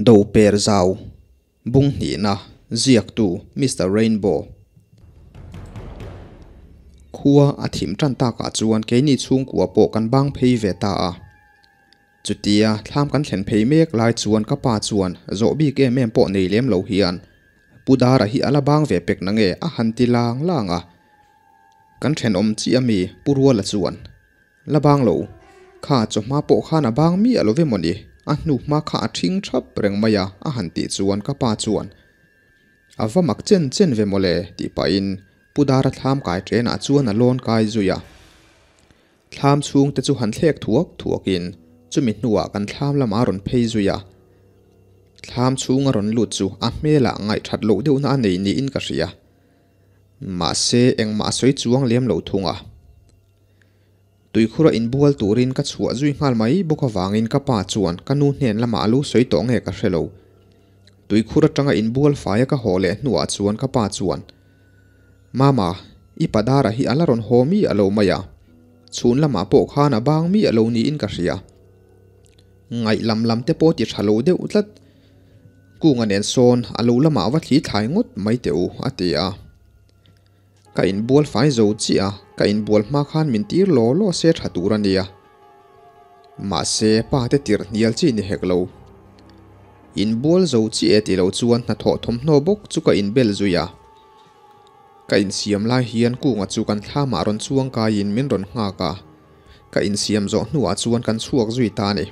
Do per zau, bung hnihna, ziaktu Mister Rainbow. Khua a thim tan takah chuan keini chhungkua pawh kan bang phei ve ta a. Chutia thlam kan thlen phei mek lai chuan ka pa chuan zawh bik em em pawh nei lem lo hian Pu Dara hi a la bang ve pek nange a han ti lang lang a. Kan thenawm chiah ami Pu Ruala chuan La bang lo, kha chawhma pawh khan a bang miah lo ve mawni, a hnuhma kha a ṭhing ṭhap reng mai a a han tih chuan ka pa chuan A va mak chen chen ve mawle tih pahin Pu Dara thlam kai ṭenah chuan a lawn kai zui a. Thlam chhungte chu han thlek thuak thuakin chumi hnuah kan thlam lamah a rawn phei zui a. Thlam chhung a rawn lut chu a hmelah ngaihṭhat loh deuhna a nei niin ka hria. Mahse engmah a sawi chuang lem lo thung a. Tuikhura inbual turin ka chhuah zui nghal mai bawk avangin ka pa chuan ka nu hnen lamah a lo sawi tawh nge ka hre lo. Tuikhur atanga inbual faia ka haw leh hnuah chuan ka pa chuan, Mama, i padara hi a la rawn haw mi a lo mai a, chhun lamah pawh khan a bang mi a lo niin ka hria. Ngaih lam lam te pawh ti tha lo deuh tlat. Kunga nen sawn a lo lamah va thli thlai ngawt mai teh u, a ti a. Ka inbual fai zo chiah a, ka inbual hma khan min tir law law se tha tur a nia. Mahse, pa te tirh hnial chi ni hek lo. Inbual zo chiah e ti lo chuan hnathawh thawmhnaw bawk chu ka inbel zui a. Ka insiam lai hian kunga chu kan thlamah rawn chuang kaiin min rawn nghak a, ka insiam zawh hnuah chuan kan chhuak zui ta a ni.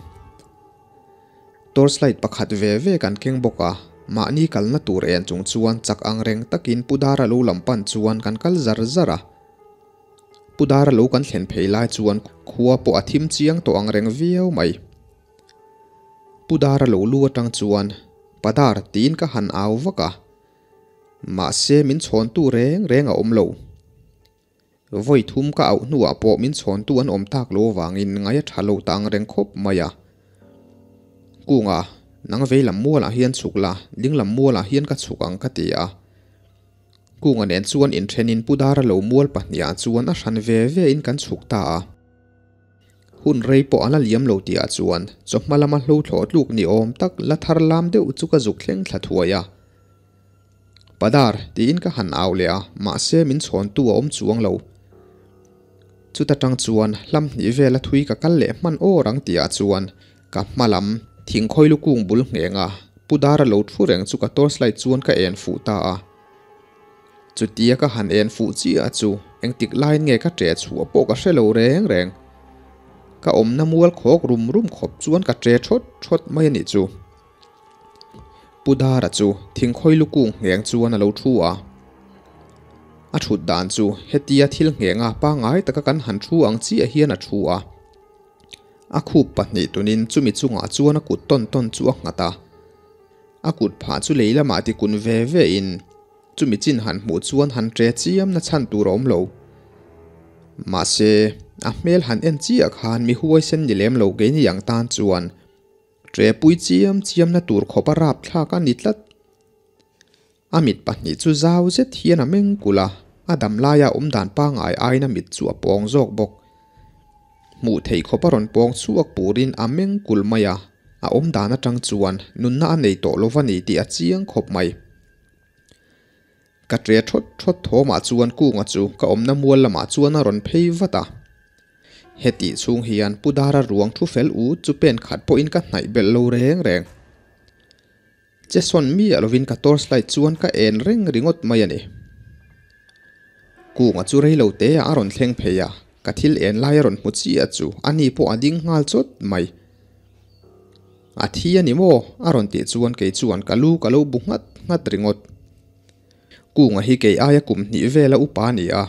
Torchlight pakhat ve ve kan keng bawk a, mahni kalna tur en chung chuan chak ang reng takin Pu Dara lo lam pan chuan kan kal zar zar a. Pu Dara lo kan thlen phei lai chuan khua pawh a thim chiang tawh ang reng viau mai. Pu Dara lo lu atang chuan, Padar tiin ka han au vak a, mahse min chhawntu reng reng a awm lo. Vawi thum ka auh hnuah pawh min chhawntu an awm tak lo avangin ngai a tha lo ta ang reng khawp mai a. Kunga, nang vei lam mualah hian chhuk la, ding lam mualah hian ka chhuk ang ka ti a. Kunga nen chuan inthenin Pu Dara lo mual pahniha chuan a hran ve ve in kan chhuk ta a. Hun rei pawh a la liam lo tihah chuan chawhma lama hlo thlawh tluk ni awm tak la thar lam deuh chu ka zuk thleng thla thuai a. Padar, tiin ka han au leh a, mahse min chhawntu a awm chuang lo. Chuta tang chuan hlam hnih vela thui ka kal leh hman awr ang tihah chuan ka hma lam thingkhawi lukung bul ngheng a, Pu Dara lo thu reng chu ka torchlight chuan ka en fuh ta a. Chutia ka han en fuh chiah chu engtik laiin nge ka ṭe chhuah pawh ka hre lo reng reng. Ka awmna mual khawk rum rum khawp chuan ka ṭe ṭhawt ṭhawt mai a nih chu. Pu Dara chu thingkhawi lukung ngheng chuan a lo thu a. A thut dan chu hetia thil nghenga pangngai taka kan han thu ang chiah hian a thu a. A khup pahnih tunin chumi chungah chuan a kut tawn tawn chu a nghat a. A kut phah chu lei lamah ti kun ve ve in chumi chin han hmuh chuan han ṭe chiam na chhan tur a awm lo. Mahse, a hmel han en chiah khan mi huaisen ni lem lo keini ang tan chuan Ṭepui chiam chiamna tur khawp a rap thlak a ni tlat. A mit pahnih chu zau zet hian a meng kulh a, a dam laia awm dan pangngai aiin a mit chu a pawng zawk bawk. Hmuh theih khawp a rawn pawng chhuak purin a meng kulh mai a, a awm dan atang chuan nunna a nei tawh lova ni tih a chiang khawp mai. Ka ṭe ṭhawt ṭhawt thawmah chuan kunga chu ka awmna mual lamah chuan a rawn phei vat a. Hetih chhung hian Pu Dara ruang thu fel u chu pen khat pawhin ka hnaih belh lo reng reng. Che sawn miah lovin ka torchlight chuan ka en reng ringawt mai a ni. Kunga chu rei lo te ah a rawn thleng phei a, ka thil en lai a rawn hmu chiah chu a ni pawh a ding nghal chawt mai. A thi a ni maw? a rawn tih chuan kei chuan ka lu ka lo bu nghat nghat ringawt. Kunga hi kei aia kum hnih vela upa a ni a.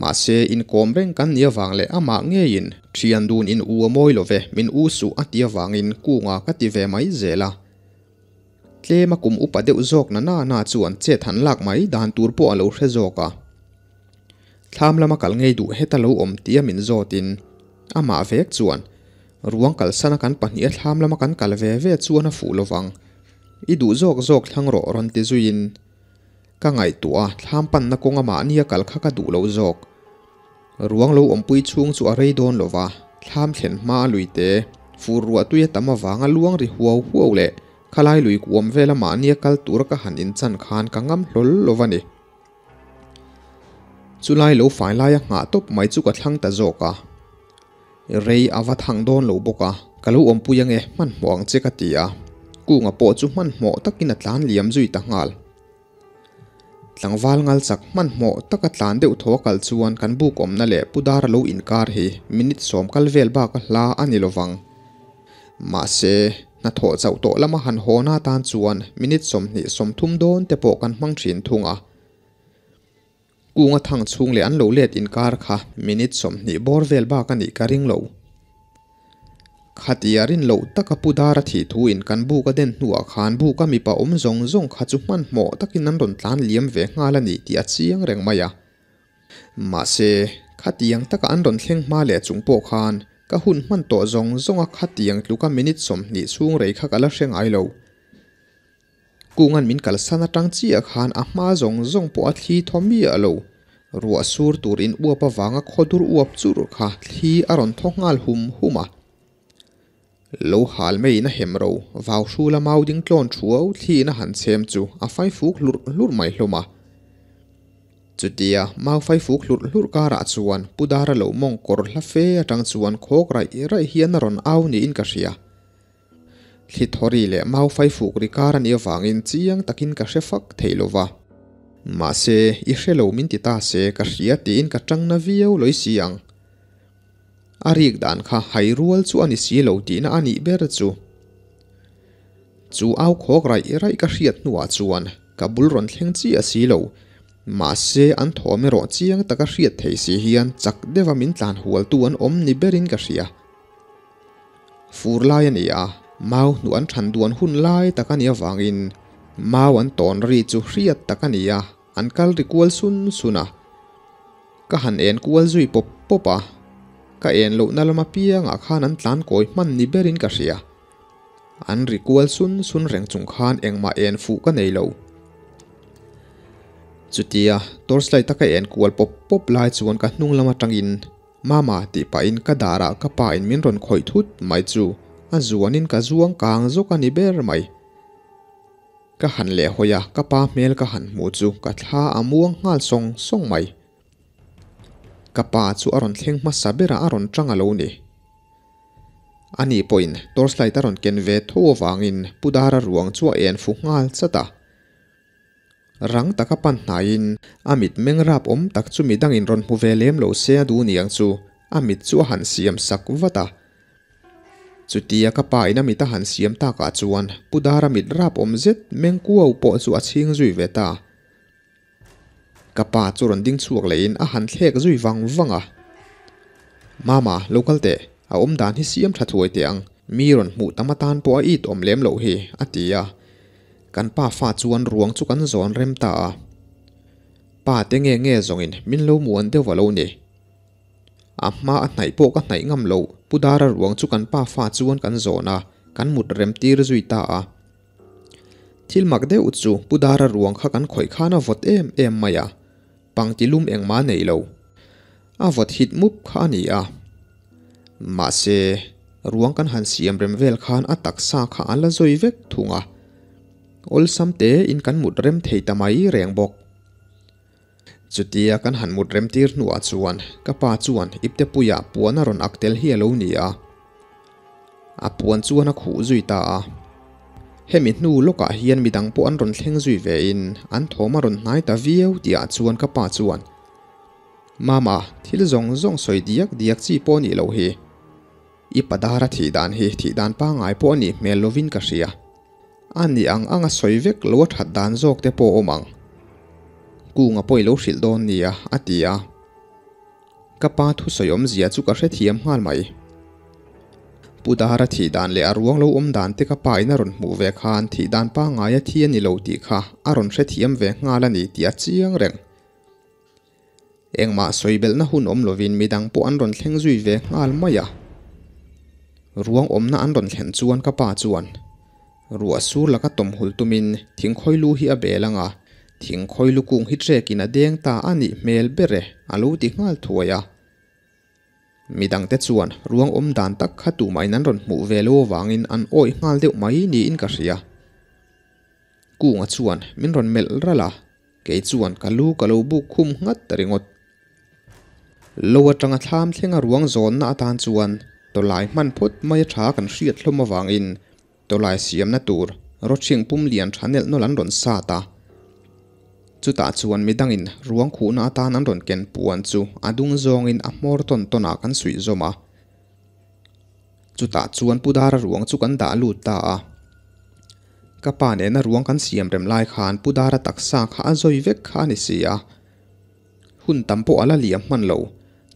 Mahse, inkawm reng kan nih avang leh amah ngeiin thian dun in u a mawi lo ve, min u suh a ti avangin kunga ka ti ve mai zel a. Tlem a kum upa deuh zawk na na na chuan chet han lak mai dan tur pawh a lo hre zawk a. Thlam lama kal ngei duh heta lo awm tia min zawtin amah vek chuan ruang kalsana kan pahnih a thlam lama kan kal ve ve chuan a fuh lovang. I duh zawk zawk thlang rawh rawn ti zuiin Ka ngaihtuah a, thlam panna kawnga mahnia kal kha ka duh lo zawk. Ruang lo awmpui chhung chu a rei dawn lo va, thlam thlen hma a lui te, Fur ruah tui a tam avanga luang ri huau huau leh khalai lui kuam vela mahnia kal tura ka han inchan khan ka ngam hlawl lo va ni. Chulai lo fai laia nghah tawp mai chu ka thlang ta zawk a. Rei a va thang dawn lo bawk a, ka lo awmpui ange hmanhmawh ang che ka ti a. Kunga pawh chu hmanhmawh takin a tlan liam zui ta nghal. Tlangval ngal chak hmanhmawh taka tlan deuh thaw a kal chuan kan buk awmna leh Pu Dara lo inkar hi minute sawm kal vel bak a hla a ni lovang. Mahse, hnathawh chauh tawh lama han hawn atan chuan minute 20 30 dawn te pawh kan hmang thin thung a. Kunga thang chhung leh an lo let inkar kha minute 20 bawr vel bak a nih ka ring lo. Khatia rin loh taka Pu Dara thih thu in kan buk a den hnuah khan buka mipa awm zawng zawng kha chu hmanhmawh takin an rawn tlan liam ve nghal a ni tih a chiang reng mai a. Mahse, khatiang taka an rawn thleng hma leh chung pawh khan ka hun hman tawh zawng zawnga khatiang tluka minute 20 chhung rei kha ka la hre ngai lo. Kungan min kalsan atang chiah khan a hma zawng zawng pawh a thli thaw miah lo. Ruah sur tur in uap avanga khawdur uap churh kha thli a rawn thaw nghal hum hum a. Lo hal maiin a hem ro, vau hrula mau ding tlawn thuau thliin a han chhem chu a fai fuk hlurh hlurh mai hlawm a. Chutia mau fai fuk hlurh hlurh karah chuan Pu Dara lo mawng kawr hla fe atang chuan khawk raih raih hian a rawn au niin ka hria. Thli thawri leh mau fai fuk ri kar a nih avangin chiang takin ka hre fak thei lo va. Mahse, i hre lo min ti ta se ka hria tiin ka tang na viau lawih si ang. A rik dan kha hai rual chu a ni si lo tihna a nih ber chu. Chu au khawk raih raih ka hriat hnuah chuan ka bul rawn thleng chiah si lo. Mahse, an thawm erawh chiang taka hriat thei si hian chak deuha min tlan hualtu an awm ni berin ka hria. Fur lai a ni a, mau hnuh an than duan hun lai tak a nih avangin mau an tawn ri chu hriat tak a ni a, an kal ri kual sun sun a. Ka han en kual zui pawp pawp a, ka en lohna lama piangah khan an tlan kawi hman ni berin ka hria. An ri kual sun sun reng chung khan engmah en fuh ka nei lo. Chutia torchlight a ka en kual pawp pawp lai chuan ka hnung lam atangin Mama tih pahin ka darah ka pa in min rawn khawih thut mai chu a zuanin ka zuang kang zawk a ni ber mai. Ka han leh hawi a, ka pa hmel ka han hmuh chu ka thla a muang nghal sawng sawng mai. Ka pa chu a rawn thleng hmasa berah a rawn tang a lo ni. Ani pawhin torchlight a rawn ken ve tho avangin Pu Dara ruang chu a en fu nghal chat a. Rang taka pan hnaiin a mit meng rap awm tak chu midangin rawn hmu ve lem lo se a duh niang chu a mit chu a han siam sak vat a. Chutia ka pa in a mit a han siam takah chuan Pu Dara mit rap awm zet meng kuau pawh chu a chhing zui ve ta. Ka pa chu rawn ding chhuak lehin a han thlek zui vang vang a. Mama, lo kal teh, a awm dan hi siam tha thuai teh ang, mi rawn hmuh tam atan pawh a it awm lem loh hi, a ti a. Kan pa fa chuan ruang chu kan zawn rem ta a. Pa te nge nge zawngin min lo muan deuh a lo ni. A hma a hnaih pawh ka hnaih ngam lo, Pu Dara ruang chu kan pa fa chuan kan zawn a, kan mut rem tir zui ta a. Thil mak deuh chu Pu Dara ruang kha kan khawih khan a vawt em em mai a, pangti lum engmah nei lo. A vawt hit mup kha a ni a. Mahse, ruang kan han siam rem vel khan a taksa kha a la zawi vek thung a. Awlsam te in kan mut rem thei ta mai reng bawk. Chutia kan han mut rem tir hnuah chuan ka pa chuan iptepuiah puan a rawn ak tel hi a lo ni a. A puan chuan a khuh zui ta a. Hemi hnu lawkah hian midang pawh an rawn thleng zui vein an thawm a rawn hnai ta viau tihah chuan ka pa chuan, Mama, thil zawng zawng sawi diak diak chi pawh nih loh hi. I padara thih dan hi thih dan pangngai pawh a nih hmel lovin ka hria. A nih ang ang a sawi vek lo a that dan zawk te pawh awm ang. Kunga pawh i lo hrilh dawn nia, a ti a. Ka pa thusawi awmzia chu ka hrethiam nghal mai. Pu Dara thih dan leh a ruang lo awm dan te ka pa in a rawn hmuh ve khan thih dan pangngai a thi a ni lo tih kha a rawn hrethiam ve nghal a ni tih a chiang reng. Engmah sawi belhna hun awm lovin midang pawh an rawn thleng zui ve nghal mai a. Ruang awmna an rawn thlen chuan ka pa chuan ruah sur laka tawmhul tumin thingkhawi lu hi a bel ang a, thingkhawi lu kung hi trekin a deng ta a nih hmel ber e, a lo ti nghal thuai a. Midangte chuan ruang awm dan tak kha tumahin an rawn hmuh ve lo avangin an awih nghal deuh mai niin ka hria. Kunga chuan min rawn melh ralh a, kei chuan ka lu ka lo buk khum nghat ta ringawt. Lo atanga thlam thlenga ruang zawnna atan chuan tawlai hman phawt mai a tha kan hriat hlawm avangin tawlai siamna tur rawchhing pum lian tha nelh nawlh an rawn sat a. Chutah chuan midangin ruang khuhna atan an rawn ken puan chu a dung zawngin a hmawr tawn tawnah kan suih zawm a. Chutah chuan Pu Dara ruang chu kan dah lut ta a. Ka pa nena ruang kan siam rem lai khan Pu Dara taksa kha a zawi vek kha a ni si a. Hun tam pawh a la liam hman lo.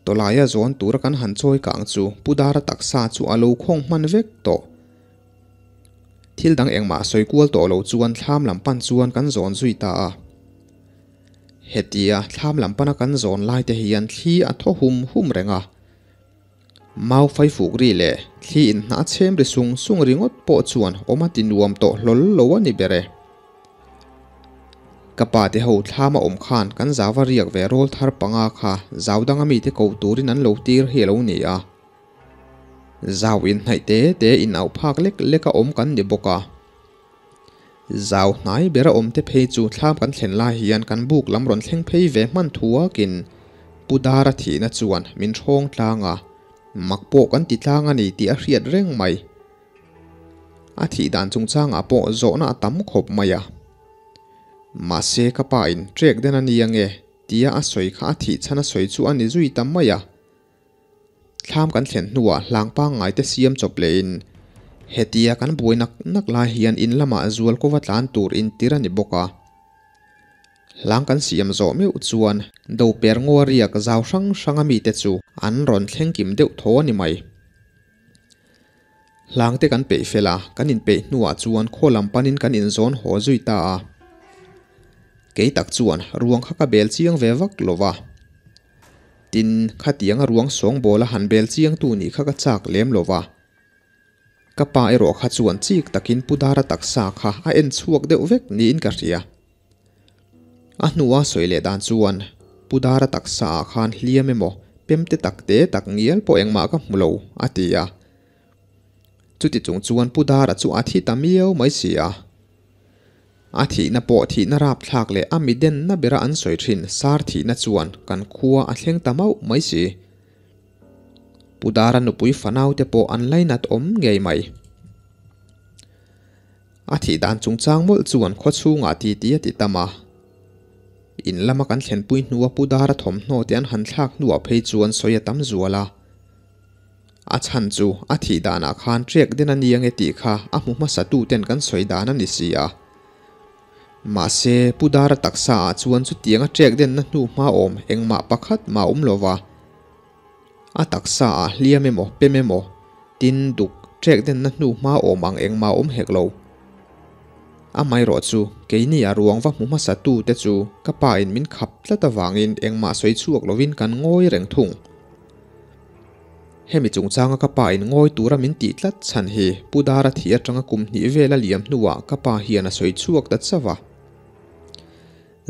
Tawlaia zawn tura kan han chawi kang chu Pu Dara taksa chu a lo khawng hman vek tawh. Thil dang engmah sawi kual tawh lo chuan thlam lam pan chuan kan zawn zui ta a. Hetia thlam lam pana kan zawn lai te hian thli a thaw hum hum reng a. Mau fai fuk ri leh thli in hnah chhem ri sung sung ringawt pawh chuan awm a ti nuam tawh hlawl lo a ni ber e. Ka pa te ho thlam a awm khan kan zau a riak ve rawl thar panga kha zau danga mite ko turin an lo tir hi a lo ni a. Zau inhnaih te te in auh phak lek lek a awm kan ni bawk a. Zau hnai ber a awm te phei chu thlam kan thlen lai hian kan buk lam rawn thleng phei ve hman thuakin Pu Dara thihna chuan min hrawng tlang a, mak pawh kan ti tlang a ni tih a hriat reng mai. A thih dan chungchangah pawh zawhna a tam khawp mai a. Mahse ka pa in trek den a ni ange tia a sawi kha a thih chhan a sawi chu a ni zui ta mai a. Thlam kan thlen hnuah hlang pangngai te siam chawp lehin hetia kan buai nak nak lai hian in lamah zual kova tlan tur intir a ni bawk a. Hlang kan siam zawh meuh chuan do per ngaw riak zau hrang hrang a mite chu an rawn thleng kim deuh thaw a ni mai. Hlang te kan peih fel a, kan inpeih hnuah chuan khaw lam panin kan inzawn haw zui ta a. Kei tak chuan ruang kha ka bel chiang ve vak lo va. Tin, khatianga ruang sawngbawl a han bel chiangtu nih kha ka chak lem lo va. Ka pa erawh kha chuan chik takin Pu Dara taksa kha a en chhuak deuh vek niin ka hria. A hnua sawi leh dan chuan Pu Dara taksa ah khan hliam emaw pemte tak te tak ngial pawh engmah ka hmu lo, a ti a. Chuti chung chuan Pu Dara chu a thi ta miau mai si a. A thihna pawh thihna rapthlak leh a mi denna bera an sawi thin sar thihna chuan kan khua a thleng ta mauh mai si. Pu Dara nupui fanaute pawh an lainat awm ngei mai. A thih dan chungchang mawlh chuan khaw chhungah titi a ti tam a. In lama kan thlenpui hnua Pu Dara thawmhnaw te an han thlak hnuah phei chuan sawi a tam zual a. A chhan chu a thih danah khan ṭek den a ni ange tih kha a hmu hmasa tuten kan sawi dan a ni si a. Mahse, Pu Dara taksa ah chuan chutianga ṭek denna hnu hma awm engmah pakhat mah awm lo va. A taksa ah hliam emaw pem emaw tin duk ṭek denna hnu hma awm ang engmah awm hek lo. Amaherawh chu keini a ruang va hmu hmasa tute chu ka pa in min khap tlat avangin engmah sawi chhuak lovin kan ngawi reng thung. Hemi chungchanga ka pa in ngawi tura min tih tlat chhan hi Pu Dara thih atanga kum hnih vel a liam hnuah ka pa hian a sawi chhuak ta chauh a.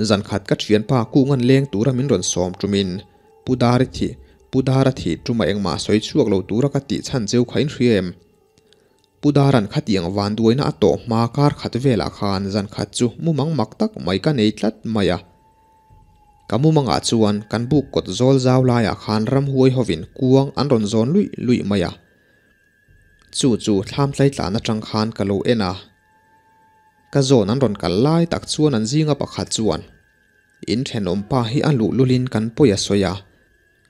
Zan khat ka thianpa kungan leng tura min rawn sawm tumin Pu Dara thih Pu Dara thih tuma engmah sawi chhuak lo tura ka tih chhan cheu kha in hria em? Pu Daran khatiang vanduaina a tawh hma kar khat velah khan zan khat chu mumang mak tak mai ka nei tlat mai a. Ka mumangah chuan kan buk kawt zawl zau laiah khan ramhuai hovin kuang an rawn zawn luih luih mai a. Chu chu thlam tlaitlan atang khan ka lo en a. Ka zawn an rawn kal lai tak chuan an zinga pakhat chuan in thenawm pa hi a luh lulin kan pawi a sawi a.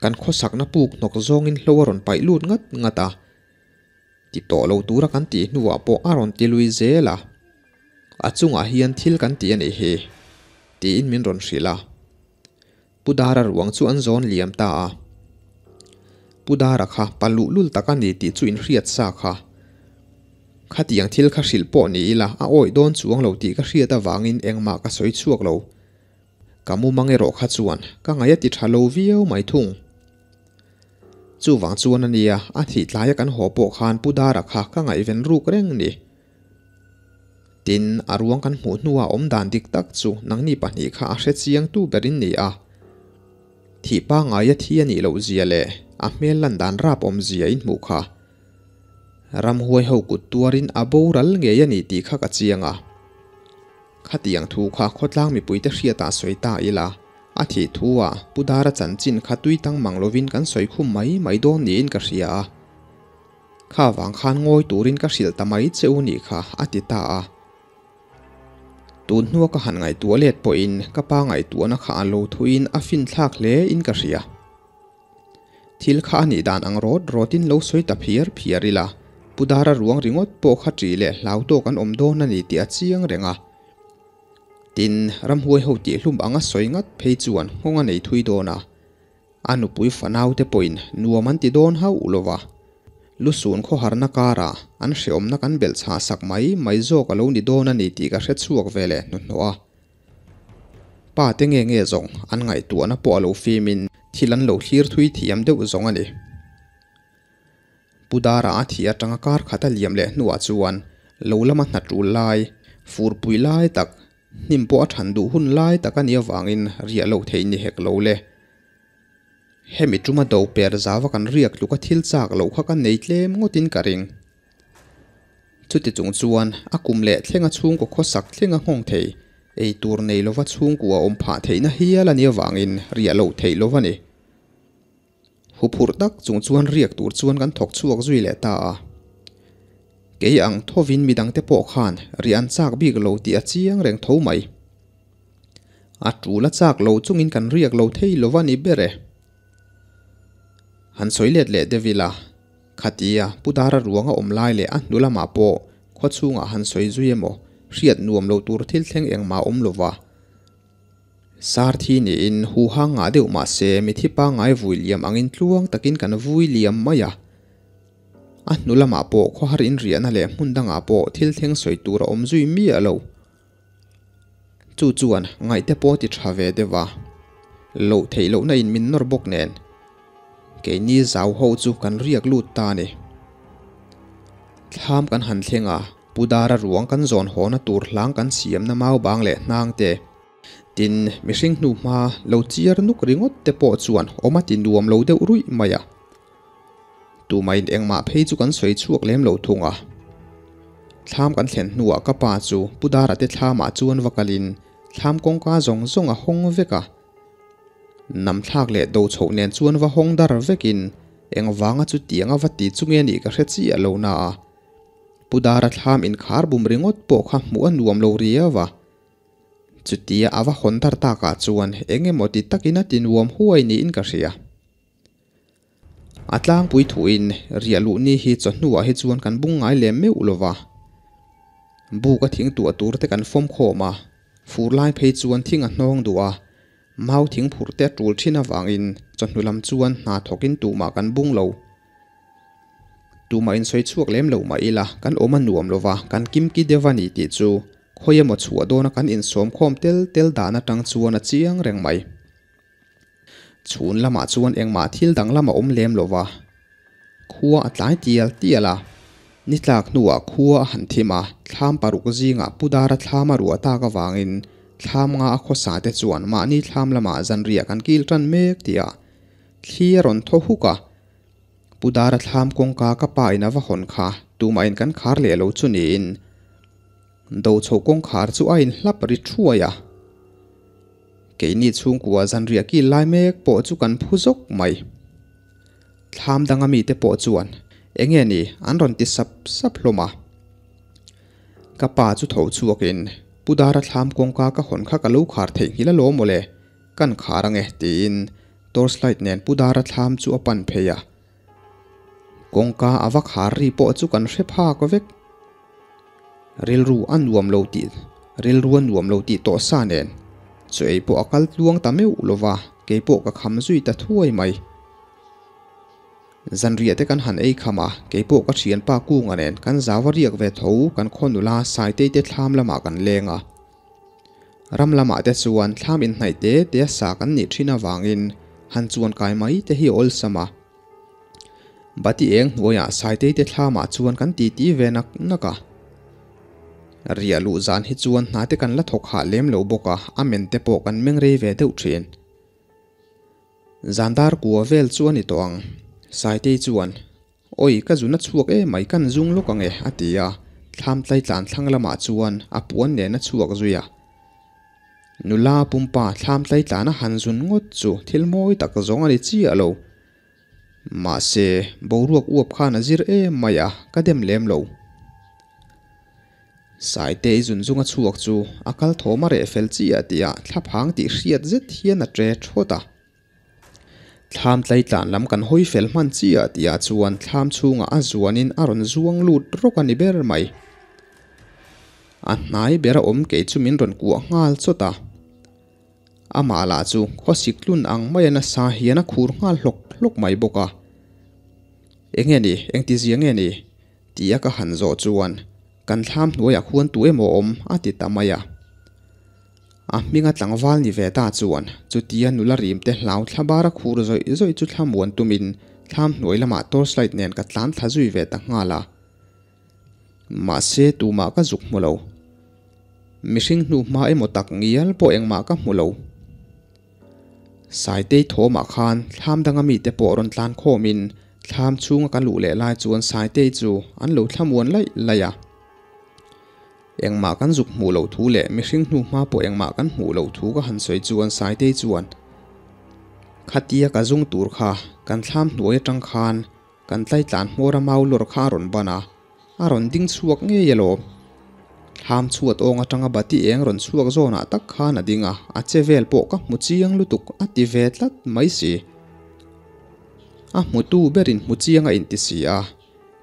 Kan khawsakna puk hnawk zawngin hlo a rawn paih lut ngat ngat a. Ti tawh lo tura kan tih hnuah pawh a rawn ti lui zel a, a chungah hian thil kan ti a nih hi, tiin min rawn hrilh a. Pu Dara ruang chu an zawn liam ta a. Pu Dara kha pa luhlul tak a ni tih chu inhriat sa kha. Khatiang thil kha hrilh pawh ni ila a awih dawn chuang lo tih ka hriat avangin engmah ka sawi chhuak lo. Ka mumang erawh kha chuan ka ngaih a ti tha lo viau mai thung. Chuvang chuan a nia, a thih tlaia kan haw pawh khan Pu Dara kha ka ngaihven ruk reng ni. Tin, a ruang kan hmuh hnua awm dan dik tak chu nangni pahnih kha a hre chiang tu berin ni a. Thih pangngaia thi a nih loh zia leh a hmel lan dan rap awmzia in hmuh kha. Ramhuai ho kut tuarin a boral ngei a ni tih kha ka chiang a. Khatiang thu kha khawtlang mipuite hriatah sawi ta ila, a thih thu ah Pu Dara chanchin kha tui tang mang lovin kan sawi khum mai mai dawn niin ka hria a. Kha vang khan ngawi turin ka hrilh ta mai che u nih kha, a ti ta a. Tun hnua ka han ngaihtuah let pawhin ka pa ngaihtuahna kha a lo thuin a finthlak hle in ka hria. Thil kha a nih dan ang rawt rawtin lo sawi ta phiar phiar ila, Pu Dara ruang ringawt pawh kha ṭih leh hlau tawk an awm dawn a ni tih a chiang reng a. Tin, ramhuai ho tihhlum anga sawi ngat phei chuan nghawng a nei thui dawn a. A nupui fanaute pawhin nuam an ti dawn hauh lo va, lusun khawharna karah an hreawmna kan belh chhah sak mai mai zawk a lo ni dawn a ni tih ka hre chhuak ve leh hnuhnawh a. Pa te nge nge zawng an ngaihtuahna pawh a lo fimin thil an lo thlir thui thiam deuh zawng a ni. Pu Dara a thih atanga kar khat a liam leh hnuah chuan lo lama hna tul lai, furpui lai tak, Hnim pawh a than duh hun lai tak a nih avangin riah loh theih ni hek lo le. Hemi tuma do per zava kan riak tluk a thil chak loh kha ka nei tlem ngawtin ka ring. Chuti chung chuan a kum leh thlenga chhungkaw khawsak thlenga nghawng thei, ei tur nei lova chhungkua awm phah theihna hial a nih avangin riah loh theih lo a ni. Huphurh tak chung chuan riak tur chuan kan thawk chhuak zui leh ta a. Kei ang thovin midangte pawh khan riah an chak bik lo tih a chiang reng tho mai. A tul a chak lo chungin kan riak lo thei lo va ni ber e. Han sawi let leh deuh ila, khatia Pu Dara ruang a awm lai leh a hnu lamah pawh khaw chhungah han sawi zui emaw hriat nuam lo tur thil thleng engmah awm lo va. Sarthi niin huha ngah deuh mah se mithi pangngai vui liam angin tluang takin kan vui liam mai a. A hnu lamah pawh khawhar inriahna leh hmun dangah pawh thil thleng sawi tur a awm zui miah lo. Chu chuan ngaihte pawh ti tha ve deuh a. Loh theih lohna in min nawr bawk nen. Keini zau ho chu kan riak lut ta a ni. Thlam kan han thleng a, Pu Dara ruang kan zawn hawna tur hlang kan siamna mau bang leh hnang te. Tin, mihring hnu hma lo chiar nuk ringawt te pawh chuan awm a ti nuam lo deuh ruih mai a. Tumahin engmah phei chu kan sawi chhuak lem lo thung a. Thlam kan thlen hnuah ka pa chu Pu Dara te thlamah chuan va kalin thlam kawngka zawng zawng a hawng vek a. Namthlak leh do chhoh nen chuan va hawng dar vekin engvanga chutianga va ti chu nge nih ka hre chiah lo na a. Pu Dara thlam inkhar bum ringawt pawh kha hmuh a nuam lo riau a. Chutia a va hawn dar takah chuan eng emaw ti takin a ti nuam huai niin ka hria. A tlangpui thuin riah luh ni hi chawhnuah hi chuan kan bung ngai lem meuh lo va. Buk a thing tuah tur te kan fawm khawm a, fur lai phei chuan thing a hnawng duh a, mau thing phurh te a tul thin avangin chawhnu lam chuan hna thawkin tumah kan bung lo. Tumah insawi chhuak lem lo mah ila kan awm a nuam lo va, kan kimki deuh a ni tih chu Khawi emaw chhuah dawna kan insawm khawm tel tel dan atang chuan a chiang reng mai. Chhun lamah chuan engmah thil dang lam a awm lem lo va. Khua a tlai tial tial a. Ni tlak hnuah khua a han thim a, thlam paruk zingah Pu Dara thlam a ruah tak avangin thlam nga a khawsa te chuan mahni thlam lamah zanriah kan kil tan mek tih a thli a rawn thaw huk a. Pu Dara thlam kawngka ka pa in a va hawn kha tumahin kan khar leh lo chu niin Do chho kawngkhar chu a inhlap ri thuai a. Keini chhungkua zanriah kil lai mek pawh chu kan phu zawk mai. Thlam danga mite pawh chuan enge ni an rawn ti sap sap hlawm a. Ka pa chu tho chhuakin Pu Dara thlam kawngka ka hawn kha ka lo khar theihnghilh alawm mawle, kan khar ange tiin torchlight nen Pu Dara thlam chu a pan phei a. Kawngka a va khar ri pawh chu kan hre phak vek. Rilru a nuam lo tih rilru a nuam lo tih tawh sa nen chu ei pawh a kal tluang ta meuh lo va, kei pawh ka kham zui ta thuai mai. Zanriah te kan han ei kham a, kei pawh ka thianpa Kunga nen kan zau a riak ve tho kan khaw nula Saitei te thlam lamah kan leng a. Ram lamah te chuan thlam inhnaih te te a sa kan nih thin avangin han chuan kai mai te hi a awlsam a. Bati eng hnuaiah Saitei te thlamah chuan kan titi ve nak nak a. Riah luh zan hi chuan hna te kan la thawk hah lem lo bawk a, a men te pawh kan meng rei ve deuh thin. Zan dar kua vel chu a ni tawh ang. Saitei chuan, Awi, ka zun a chhuak emai, kan zung lawk ang e, a ti a, thlam tlaitlan thlang lamah chuan a puan nen a chhuak zui a. Nula pumpa thlam tlaitlan a han zun ngawt chu thil mawi tak zawng a ni chiah lo. Mahse, boruak uap khan a zir em mai a, ka dem lem lo. Saitei zun zunga chhuak chu a kal thawm a reh fel chiah tihah thlaphang tih hriat zet hian a ṭe ṭhawt a. Thlam tlaitlan lam kan hawi fel hman chiah tihah chuan thlam chhungah a zuanin a rawn zuang lut rawk a ni ber mai. A hnai ber a awm kei chu min rawn kuah nghal chawt a. Amah lah chu khawsik tlun ang maia nasa hian a khur nghal hlawk hlawk mai bawk a. Enge ni, engtizia nge ni? Tia ka han zawh chuan kan thlam hnuaiah khuan tu emaw awm a ti ta mai a. A hminga tlangval ni ve ta chuan chutia nula rimte hlau thla bara khur zawih zawih chu thla muan tumin thlam hnuai lamah torchlight nen ka tlan thla zui ve ta nghal a. Mahse tumah ka zuk hmu lo. Mihring hnu hma emaw tak ngial pawh engmah ka hmu lo. Saitei thawmah khan thlam danga mite pawh rawn tlan khawmin thlam chhunga ka luh leh lai chuan Saitei chu an lo thlamuan laih laih a. Engmah kan zuk hmuh loh thu leh mihring hnu hma pawh engmah kan hmuh loh thu ka han sawi chuan Saitei chuan, Khatia ka zung tur kha kan thlam hnuai atang khan kan tlaitlan hmawr a mau lawr kha a rawn ban a, A rawn ding chhuak ngei alawm. Thlam chhuat awng atanga bati eng rawn chhuak zawnah tak khan a ding a, a che vel pawh ka hmu chiang lutuk a ti ve tlat mai si. A hmutu berin hmu chiang a inti si a,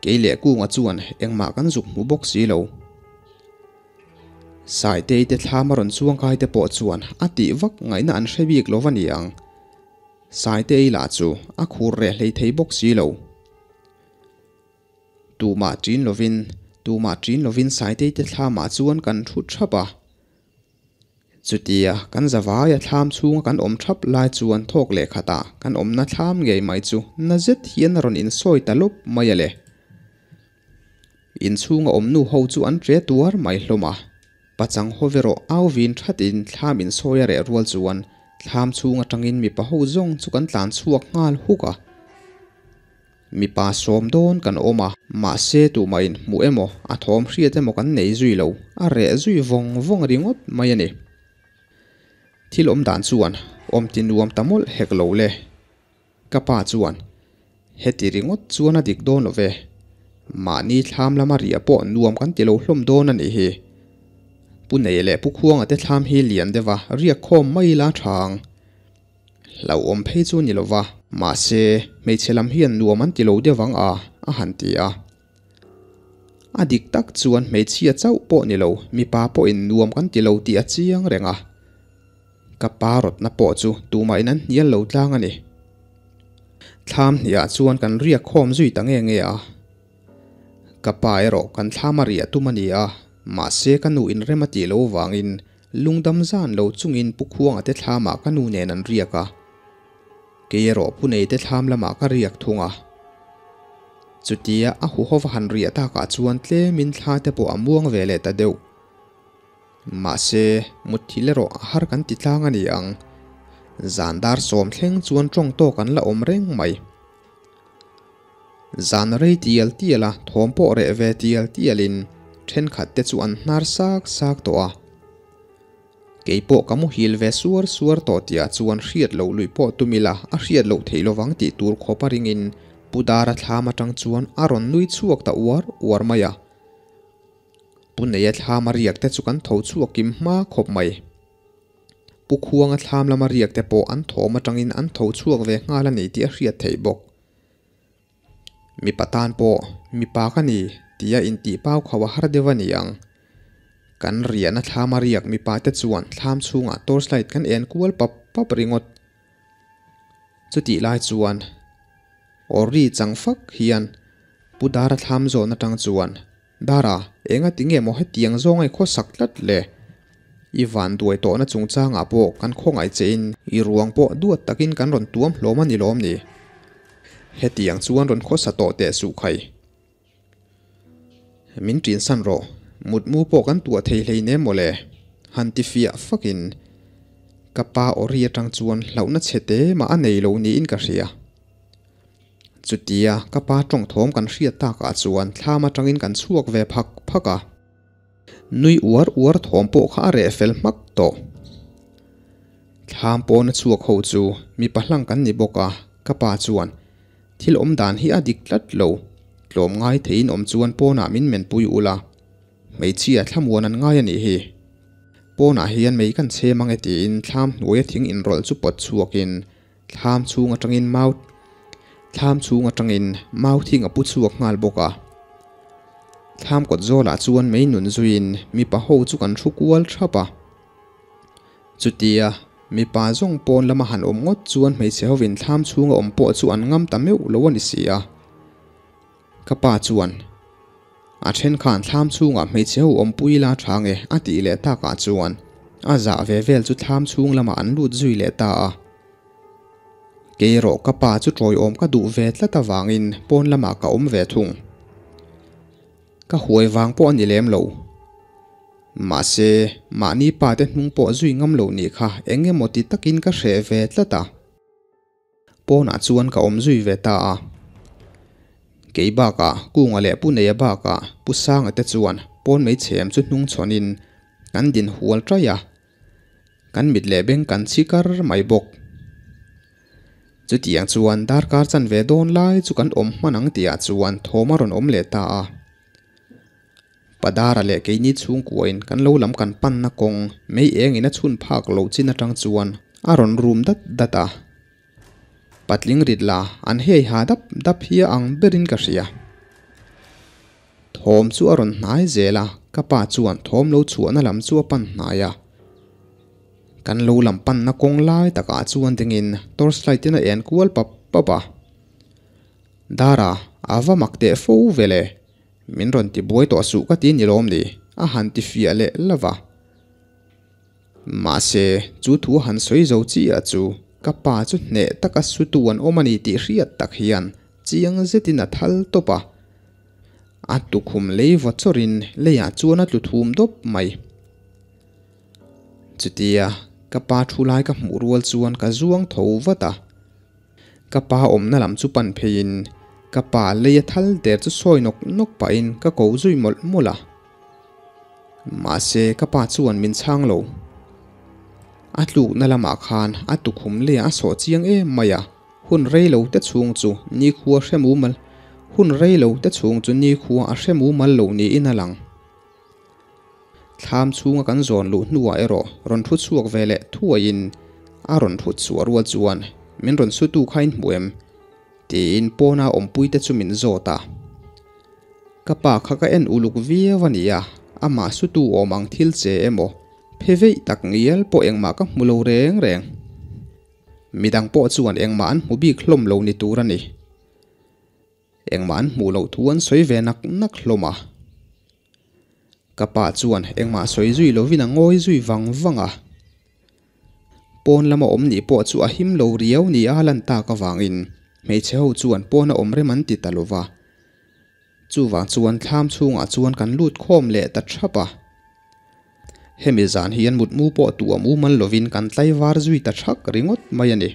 kei leh Kunga chuan engmah kan zuk hmu bawk si lo. Saitei te thlam a rawn chuangkai te pawh chuan a tih vak ngaihna an hre bik lo va ni ang. Saitei lah chu a khur reh hlei thei bawk si lo. Tumah ṭin lovin, tumah ṭin lovin Saitei te thlamah chuan kan ṭhut ṭhap a. Chutia kan zavaia thlam chhunga kan awm ṭhap lai chuan thawk leh khatah kan awmna thlam ngei mai chu na zet hian a rawn insawi ta lawp mai a le. Inchhunga awm nu ho chu an ṭe tuar mai hlawm a. Pachang haw ve rawh au vin ṭhatin thlam insawi a reh rual chuan thlam chhung aṭangin mipa ho zawng chu kan tlan chhuak nghal huk a. Mipa sawm dawn kan awm a, mahse tumah in hmuh emaw, a thawm hriat emaw kan nei zui lo, a reh zui vawng vawng ringawt mai a ni. Thil awm dan chuan awm ti nuam ta mawlh hek lo le. Ka pa chuan, Heti ringawt chuan a dik dawn lo ve. Mahni thlam lama riah pawh nuam kan ti lo hlawm dawn a nih hi. Pu Nei leh Pu Khuanga te thlam hi lian deuh a, riak khawm mai ila tha ang. Hlauhawm phei chu ni lova, mahse hmeichhe lam hian nuam an ti lo deuh vang a, a han ti a. A dik tak chuan hmeichhia chauh pawh ni lo, mipa pawhin nuam kan ti lo tih a chiang reng a. Ka pa rawtna pawh chu tumahin an hnial lo tlang a ni. Thlam hniah chuan kan riak khawm zui ta nge nge a. Ka pa erawh kan thlam a riah tum a ni a, mahse ka nu inrem a tih lo vangin Lungdam zan lo chungin Pu Khuanga te thlamah ka nu nen an riak a, kei erawh Pu Neite thlam lamah ka riak thung a. Chutia a huhova han riah takah chuan tlemin thla te pawh a muang ve leh ta deuh. Mahse, mutthil erawh a har kan ti tlang a ni ang. Zan dar sawm thleng chuan tawng tawk an la awm reng mai. Zan rei tial tial a, thawm pawh reh ve tial tialin thenkhat te chu an hnar sak sak tawh a. Kei pawh ka muhil ve suar suar tawh tihah chuan hriat loh luih pawh tum ila a hriat loh theih lovang tih tur khawp a ringin Pu Dara thlam atang chuan a rawn nui chhuak ta uar uar mai a. Pu Neia thlam a riak te chu kan tho chhuak kim hma khawp mai. Pu Khuanga thlam lama riak te pawh an thawm atangin an tho chhuak ve nghal a ni tih a hriat theih bawk. Mipa tan pawh mipa ka ni tia intih pau kho a har deuh a ni ang. Kan riahna thlama riak mipa te chuan thlam chhungah torchlight kan en kual pap pap ringawt. Chutih lai chuan aw ri chang fak hian Pu Dara thlam zawn atang chuan Dara, enga ti nge maw hetiang zawng ai khawsak tlat le? I van duai tawhna chungchangah pawh kan khawngaih che in i ruang pawh duat takin kan rawn tuam hlawm a ni lawm ni? Hetiang chuan rawn khawsa tawh teh suh khai. Min ṭinsan rawh, mutmu pawh kan tuah thei hlei nem maw le? Han ti fiah fakin ka pa aw ri aṭang chuan hlauhna chhe te mah a nei lo niin ka hria. Chutia ka pa tawng thawm kan hriat takah chuan thlam atangin kan chhuak ve phak phak a. Nui uar uar thawm pawh kha a reh fel hmak tawh. Thlam pawna chhuak ho chu mipa hlang kan ni bawk a, ka pa chuan thil awm dan hi a dik tlat lo. Tlawm ngai theiin awm chuan pawnah min menpui ula, hmeichhia thlamuan an ngai a nih hi. Pawnah hian mei kan chhem ang e tiin thlam hnuaia thing inrawlh chu pawt chhuakin Thlam chhung atangin mau Thlam chhung atangin mau thing a pu chhuak nghal bawk a. Thlam kawt zawlah chuan mei nun zuiin mipa ho chu kan thu kual thap a. Chutia mipa zawng pawn lama han awm ngawt chuan hmeichhe hovin thlam chhunga awm pawh chu an ngam ta meuh lo a ni si a. Ka pa chuan a then khan thlam chhungah hmeichhe ho awmpui la tha nge a tih leh takah chuan a zah ve vel chu thlam chhung lamah an lut zui leh ta a. Kei erawh ka pa chu tawiawm ka duh ve tlat avangin pawn lamah ka awm ve thung. Ka huai vang pawh a ni lem lo. Mahse, mahni pa te hnung pawh zui ngam lo nih kha eng emaw ti takin ka hreh ve tlat a. Pawnah chuan ka awm zui ve ta a. Kei bakah Kunga leh Pu Neia bakah Pu Sanga te chuan pawn mei chhem chu hnung chhawnin kan din hual ṭaih a. Kan mit leh beng kan chhi kar mai bawk. Chutiang chuan darkar chanve dawn lai chu kan awm hman ang tihah chuan thawm a rawn awm leh ta a. Padara leh keini chhungkuain kan lo lam kan panna kawng mei engin a chhun phak loh chin atang chuan a rawn rum dat dat a. Patling rit la an hei ha dap dap hi a ang berin ka hria. Thawm chu a rawn hnai zel a, ka pa chuan thawm lo chhuahna lam chu a pan hnai a. Kan lo lam panna kawng lai takah chuan dingin torchlight in a en kual pap pap a. Dara, a va mak teh fo vele. Min rawn ti buai tawh suh ka ti ni lawm ni? A han ti fiah leh lova. Mahse, chu thu a han sawi zo chiah chu ka pa chu hneh taka sutu an awm a ni tih hriat tak hian chiang zetin a thal tawp a. A tukhum lei vaw chawrin leiah chuan a tlu thum dawp mai. Chutia ka pa thu lai ka hmuh rual chuan ka zuang tho vat a. Ka pa awmna lam chu pan pheiin ka pa lei a thal der chu sawi nawk nawk pahin ka ko zui mawlh mawlh a. Mahse ka pa chuan min chhang lo. A tlukna lamah khan a tukhum leiah a sawh chiang em mai a, hun rei lo te chhung chu nikhua hre mumal hun rei lo te chhung chu nikhua a hre mumal lo niin a lang. Thlam chhunga kan zawn luh hnuah erawh rawn thu chhuak ve leh thuaiin a rawn thut chhuah rual chuan min rawn sutu kha in hmu em? Tiin pawna awmpuite chu min zawt a. Ka pa kha ka en uluk viau a nia, amah sutu awm ang thil che emaw phe veih tak ngial pawh engmah ka hmu lo reng reng. Midang pawh chuan engmah an hmu bik hlawm lo ni tur a ni. Engmah an hmuh loh thu an sawi ve nak nak hlawm a. Ka pa chuan engmah sawi zui lovin a ngawi zui vang vang a. Pawn lama awm nih pawh chu a him lo riau ni a lan tak avangin hmeichhe ho chuan pawna awm rem an ti ta lo va. Chuvang chuan thlam chhungah chuan kan lut khawm leh ta thap a. Hemi zan hian mutmu pawh tuam umal lovin kan tlaivar zui ta thak ringawt mai a ni.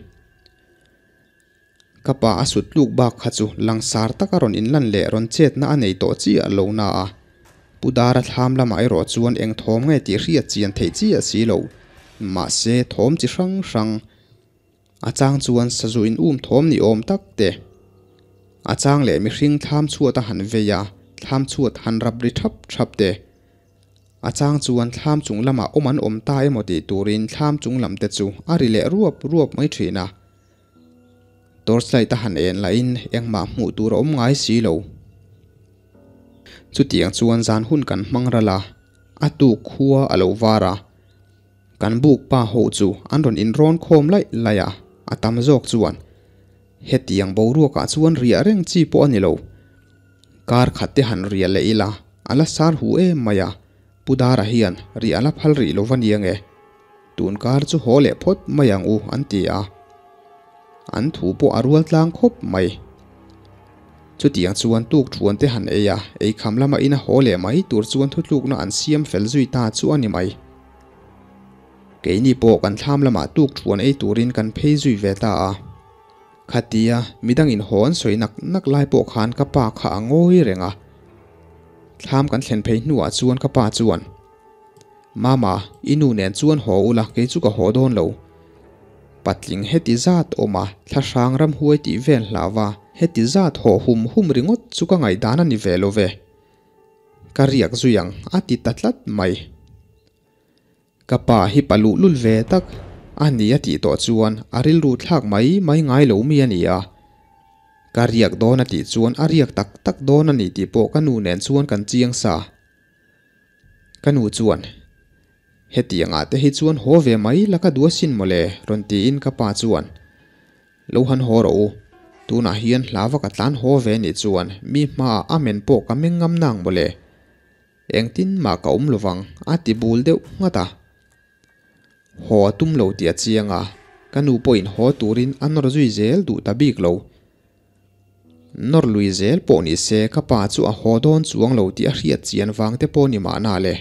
Ka pa a sut tluk bak kha chu langsar taka rawn inlan leh rawn chetna a nei tawh chiah lo na a, Pu Dara thlam lamah erawh chuan eng thawm nge tih hriat chian theih chiah si lo. Mahse, thawm chi hrang hrang, a chang chuan sazu in um thawm ni awm tak te, a chang leh mihring thlam chhuat a han vei a, thlam chhuat han rap ri thap thap te, A chang chuan thlam chung lamah awm an awm ta emaw tih turin thlam chung lam te chu a ri leh ruap ruap mai thin a. Torchlight a han en lahin engmah hmuh tur a awm ngai si lo. Chutiang chuan zan hun kan hmang ral a, a tuk khua a lo var a. Kan buk pa ho chu an rawn inrawn khawm laih laih a, a tam zawk chuan hetiang boruakah chuan riah reng chi pawh a ni lo. Kar khat te han riah leh ila, a la sar hu em mai a, Pu Dara hian riah a la phal rih lo va nia nge? Tun kar chu haw leh phawt mai ang u an ti a. An thu pawh a rual tlang khawp mai. Chutiang chuan tuk thuan te han ei a, eikham lama ina haw leh mai tur chuan thutlukna an siam fel zui ta chu a ni mai. Keini pawh kan thlam lamah tuk thuan ei turin kan phei zui ve ta a. Khatia midangin haw an sawi nak nak lai pawh khan ka pa kha a ngawi reng a. Thlam kan thlen phei hnuah chuan ka pa chuan, Mama, i nu nen chuan haw ula kei chu ka haw dawn lo. Patling heti zat awm a, thlahrang ramhuai tih vel hlauva heti zat haw hum hum ringawt chu ka ngaihdan a ni ve lo ve. Ka riak zui ang a ti ta tlat mai. Ka pa hi pa luhlul ve tak a ni a tih tawh chuan a rilru thlak mai mai ngai lo mi a ni a. Ka riak dawn a tih chuan a riak tak tak dawn a ni tih pawh ka nu nen chuan kan chiang sa. Ka nu chuan, Hetiangah te hi chuan haw ve mai la ka duh asin mawle rawn tiin ka pa chuan, Lo han haw rawh u. Tunah hian hla va ka tlan haw ve nih chuan mi hmaah a men pawh ka meng ngam nang mawle. Engtin mah ka awm lovang a ti bul deuh nghat a. Haw a tum lo tih a chiang a, ka nu pawhin haw turin a nawr zui zel duh ta bik lo. Nawr lui zel pawh ni se ka pa chu a haw dawn chuang lo tih a hriat chian vang te pawh ni mahna le.